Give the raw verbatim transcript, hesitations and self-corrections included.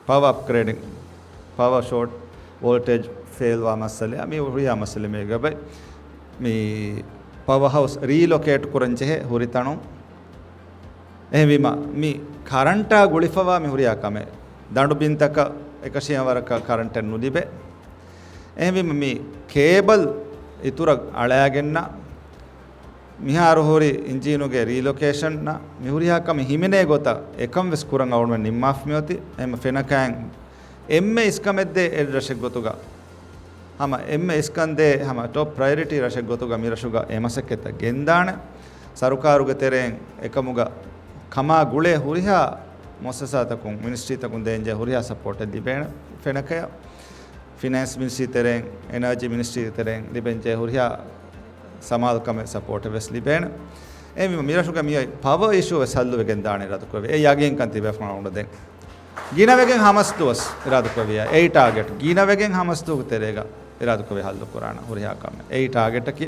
ޕަވަ އަޕްގްރޭޑިން، ޕަވަ ޝޯޓް ވޯލްޓޭޖް ފެއިލް ވާ މައްސަލައާ މި ހުރިހާ މައްސަލަ މީގަ ބައި މި ޕަވަ ހައުސް ރީލޮކޭޓް ކުރަން ޖެހޭ ހުރި ތަނުން. އެހެންވީމަ މި ކަރަންޓާ ގުޅިފަވާ މި ހުރިހާ ކަމެއް ދަނޑު ބިންތަކަށް އެކަށީގެން ވަރަކަށް ކަރަންޓެއް ނުލިބޭ. އެހެންވީމަ މި ކޭބަލް އިތުރަށް އަޅާގެންނަ މިހާރު ހުރި އިންޖީނުގެ ރީލޮކޭޝަން މި ހުރިހާ ކަމެއް ހިމެނޭ ގޮތަށް އެކަން ވެސް ކުރަން އަޅުގަނޑުމެން ނިންމާފަ މިއޮތީ. އެހެން ފެނަކައިން އެންމެ އިސްކަމެއްދޭ އެއް ރަށެއް ގޮތުގަ ހަމަ އެންމެ އިސްކަންދޭ ހަމަ ޓޮޕް ޕްރަޔޮރިޓީ ރަށެއް ގޮތުގަ މި ރަށުގަ އެ މަސައްކަތްތައް ގެންދާނެ. ސަރުކާރުގެ ތެރެއިން އެކަމުގަ ކަމާ ގުޅޭ ހުރިހާ މުއައްސަސާތަކުން، މިނިސްޓްރީތަކުން ދޭންޖެހޭ ހުރިހާ ސަޕޯޓެއް ލިބޭނެ ފެނަކަޔަށް. ފިނޭންސް މިނިސްޓްރީ ތެރެއިން، އެނާޖީ މިނިސްޓްރީ ތެރެއިން ލިބެންޖެހޭ ހުރިހާ ސަމާލުކަމެއް ސަޕޯޓެއް ވެސް ލިބޭނެ. އެހެންވީމަ މި ރަށުގަ މިއޮތް ޕަވަ އިޝޫ ވެސް ހައްލުވެގެން ދާނެ އިރާދަކުރެވޭ. އެ ޔަގީންކަން ތިބޭފުޅުން އަޅުގަނޑު ދެން ގިނަވެގެން ހަމަސްދުވަސް އިރާދަކުރެއްވިޔާ، އެއީ ޓާގެޓް. ގިނަވެގެން ހަމަސްދުވަހުގެ ތެރޭގަ އިރާދަކުރެއްވިޔާ ހައްލުކުރާނަ ހުރިހާ ކަމެއް. އެއީ ޓާގެޓަކީ.